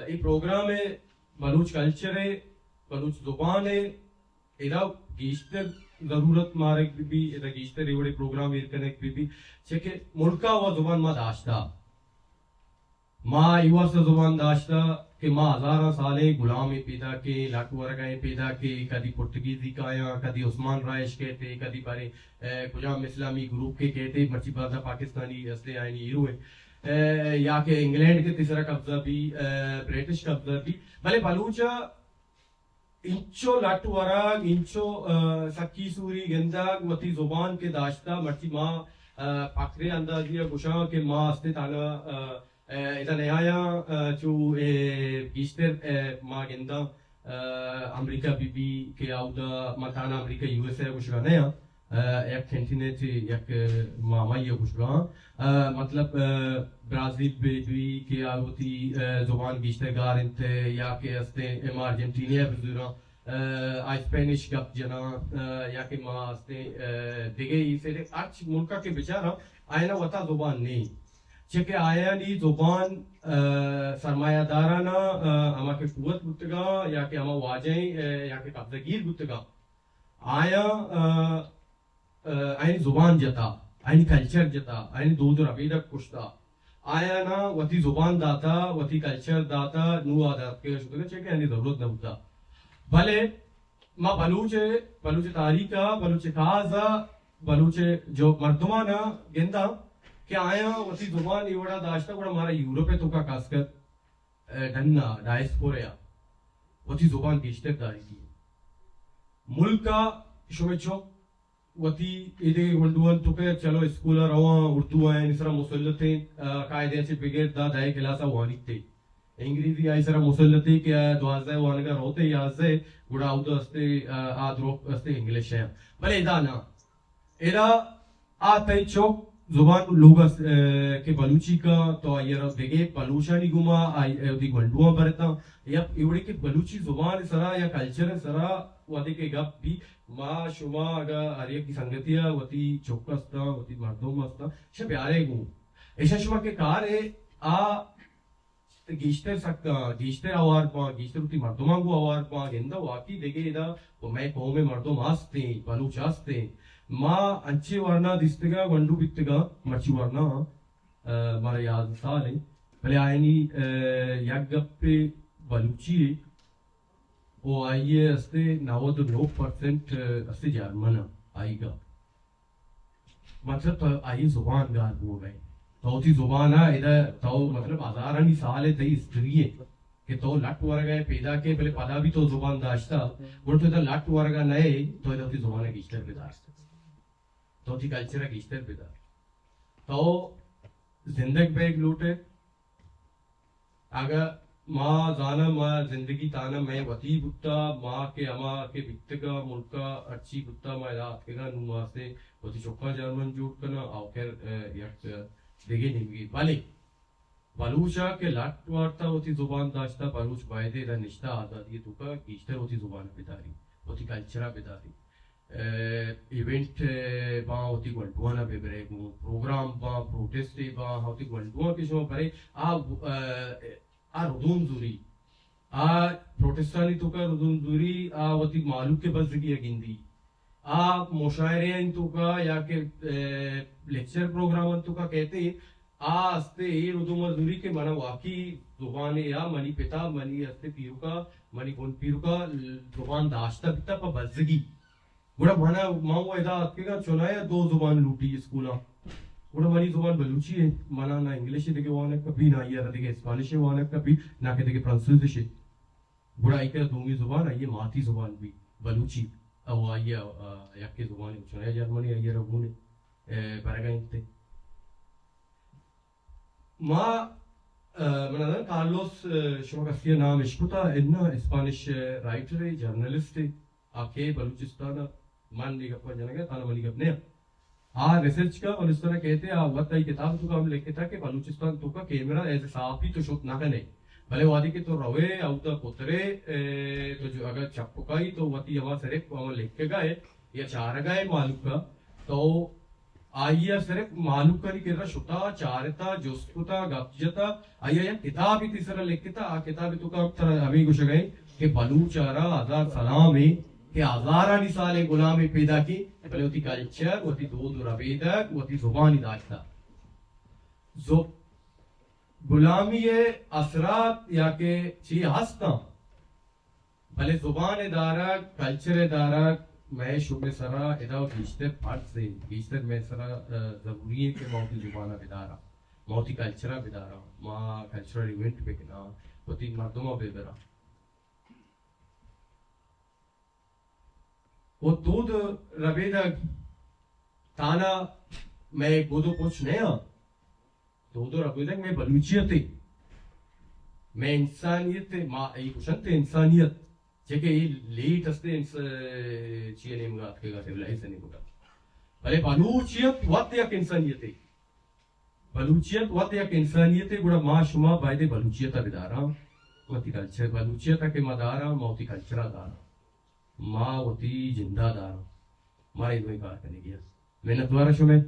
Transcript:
اے پروگرام ءَ بلوچ کلچر ءَ، بلوچ زبان ءَ، ادا گیشتر ضرورت مارگ بہ بی، ادا گیشتر اے وڑیں پروگرام ایر کنگ بہ بی، چہ کہ ملک ءَ و زبان ما داشتہ۔ ما اے واسطہ زبان داشتہ کہ ما ہزاراں سالیں غلامیں پیداکیں، لٹ ورگائیں پیداکیں، کدی پرتگیزی کایاں، کدی عثمان رائش کہتے، کدی بارے، اے، کجام اسلامی گروپ کے کہتے، مرچی باندا پاکستانی ہستے آئینی ہیرو ہیں۔ اے، یا کہ انگلینڈ کے تیسرا قبضہ بھی، اے، برٹش قبضہ بھی، بلے بلوچ انچو لٹ ورگ، انچو، آ، سکی سوری گندگ، وتی زبان کہ داشتہ، مرچی ما، آ، فخرے اندازی ءَ گوشاں کہ ما ہستے تانا، آ، آ، ادا نیایاں، آ، چو، اے، گیشتر، اے، ما گنداں، آ، امریکہ بی بی کہ اودا ما تانا امریکہ یو ایس اے گوشگا نیاں۔ آ، یک کنٹیننٹ، یک، آ، مامائی ءَ گوشگاں۔ آ، مطلب، آ، برازیل بہ بی کہ آ وتی، آ، زبان گیشتر گار انت، یا کہ استیں اما ارجنٹینیا بزوراں، آ، آ اسپینش گپ جناں، آ، یا کہ ما استیں، آ، دگہ ای سیڈ ہرچ ملکا کہ بچاراں، آیانا وتا زبان نیں۔ چہ کہ آیانی زبان، آ، سرمایہ دارانا، آ، ہما کہ قوت بوتگاں یا کہ ہما واجہیں، آ، یا کہ قبضہ گیر بوتگاں۔ آیاں، آ، آ، آیانی زبان جتا، آیانی کلچر جتا، آیانی دود و ربیدگ کشتا۔ آیانا وتی زبان داتا، وتی کلچر داتا، نو آ داتکگا شتگا، چہ کہ آیانی ضرورت نہ بوتا۔ بلے ما بلوچ، بلوچ تاریخ ءَ، بلوچ کاز ءَ، بلوچ جو مردمانا گنداں کہ آیاں وتی زبان اے وڑا داشتا، گڑا مارا یورپ ءِ توکا خاص کر، آ، ڈن ءَ، ڈائسپورا ءَ وتی زبان گیشتر داریگی۔ ملک ءَ شمئے چک وتی ایدگہ گونڈوان توکا چلو اسکول ءَ رواں، اردو آیانی سرا مسلط ایں، آ، قاعدے ءَ چہ بگر داں دہ کلاس ءَ وانیت ئے۔ انگریزی آئی سرا مسلط ایں کہ آ دوازدہ وانگا روت ئے، یازدہ، گڑا اودا استے، آ، آ دروک استے انگلش ءَ۔ بلے ادا نہ۔ ادا آ تئی چک زبان لوگ است، آ، کہ بلوچی کا تو آئی را دگہ بلوچانی گوما آئی، آ، وتی گونڈواں برتاں۔ یا ایوڑے کہ بلوچی زبان سرا یا کلچر سرا وہدے کہ گپ بی، ما شما اگاں ہر یکی سنگتی ءَ وتی چک استاں، وتی مردم استاں، شہ بیارے گوں۔ ایشاں شما کہ کار ئے، آ گیشتر سک، گیشتر اوار باں، گیشتر وتی مردماں گوں اوار باں، گندہ واقعی دگہ ادا و مئے قوم ءِ مردم ہستیں، بلوچ ہستیں۔ ما انچیں ورنا دیستگاں، گونڈو بیتگاں، مرچی ورنا، آ، مارا یازدہ سال ایں، بلے آیانی، آ، یک گپے بلوچی ءِ و آئی ءِ استے نود و نو پرسنٹ استے جرمن ءَ آئی گپ۔ مطلب تو آئی زبان گار بوگ ءَ ئے۔ تو وتی زبان ءَ ادا تو مطلب ہزارانی سال ءِ تئی ہسٹری ءِ کہ تو لٹ ورگ ءَ ئے پیداک ئے، بلے پدا بھی تو زبان داشتہ، گڑا تو ادا لٹ ورگ ءَ نہ ئے، تو ادا وتی زبان ءَ گیشتر بدار۔ تو وتی کلچر ءَ گیشتر بدار۔ تو زندگ بیگ لوٹ ئے۔ اگہ ما زاناں ما زندگی تانا مئے وتی بوتا، ما کہ ہما کہ بیتگا ملکا ہرچی بوتا ما ادا آتکگا، نوں ما استے وتی چکاں جرمن جوڑ کناں، آ خیر، آ، یک دگہ نیمگے۔ بلے بلوچا کہ لٹ وارتا وتی زبان داشتا، بلوچ بایدے ادا نشتا آزادی توکا گیشتر وتی زبان بداری، وتی کلچرا بداری۔ آ، ایونٹ، آ، باں وتی گونڈوانا ببرے گوں، پروگرام باں، پروٹسٹے باں، وتی گونڈواں کہ شما برے، آ، آ، آ ردوم زوری، آ پروٹسٹانی توکا ردوم زوری، آ وتی مالوک ءِ بزگی ءَ گندی، آ مشاعرے آنی توکا یا کہ، آ، لیکچر پروگرام آنی توکا کہتے، آ استے اے ردوم ءَ زوری کہ منا واقعی زبان ءِ یا منی پتا، منی استے پیرکا، منی بن پیرکا زبان داشتہ بیتا پہ بزگی۔ گڑا منا، ما و ادا اتکگاں، چونایا دو زبان لوٹی اسکولاں۔ گڑا منی زبان بلوچی ہے، منا نہ انگلش دگہ وانگ کپی، نہ آئی را دگہ اسپانش وانگ کپی، نہ کہ دگہ فرانسیزش۔ گڑا ایک دومی زبان آئی ماتی زبان بھی بلوچی۔ او آئی، آ، یکے زبان چونایا جرمنی آئی را گونے، اے، برگا انت۔ ما، آ، من نزاناں کارلوس، آ، شما کسی ءِ نام اشکتا؟ اناں، اسپانش، آ، رائٹرے، جرنلسٹے، آ کہ بلوچستان ءَ، من اے گپاں جنگ ءَ، تانا منی گپ نہ۔ آ ریسرچ کا بلوچستان ءَ کہتے، آ وت آئی کتاب توکا ہم لکھتا کہ بلوچستان توکا کیمرہ ایز اے صحافی تو شت نہ کنے، بلے وہدے کہ تو روے، اودا پترے، اے، تو جو اگر چپ کائی تو وتی ہما صرف ہما لکھگا ہے یا چارگا ہے مالوک کا، تو آئی ءَ صرف مہلوکانی کرا شتا، چارتا، جست کتا، گپ جتا، آئی ءَ یک کتابے تئی سرا لکھتا، آ کتاب ءِ توکا ترا ہمے گوشگ ءَ ایں کہ بلوچ ءَ را ہزار سلام ایں کہ ہزارانی سال ءَ غلامے پیداک ایں، بلے وتی کلچر، وتی دود و ربیدگ، وتی زبانی داشتا۔ زو-، غلامی ءِ اثرات یا کہ چی ہستاں، بلے زبان ءِ دارگ، کلچر ءِ دارگ، مئے شمئے سرا ادا گیشتر فرض ایں، گیشتر مئے سرا، آ، ضروری ایں کہ ما وتی زبان ءَ بداراں، ما وتی کلچر ءَ بداراں، ما کلچرل ایونٹ بکناں، وتی مردم ءَ ببراں۔ و دود ربیدگ تانا مئے گد و پچ نہ آں۔ دود و ربیدگ مئے بلوچیت ایں، مئے انسانیت ایں، ما اے گوشنت انسانیت، چہ کہ اے لیٹ است انس-، چی ءِ نیمگا اتکگ ات، سیولائز ءِ نیمگا۔ بلے بلوچیت وت یک انسانیتے۔ بلوچیت وت یک انسانیتے، گڑا ما شما باید بلوچیت ءَ بداراں، وتی کلچر، بلوچیت ءَ کہ ما داراں، ما وتی کلچر ءَ داراں، ما وتی جند ءَ داراں، مارا اے دوئیں کار کنگی است۔ منتوار شمئے۔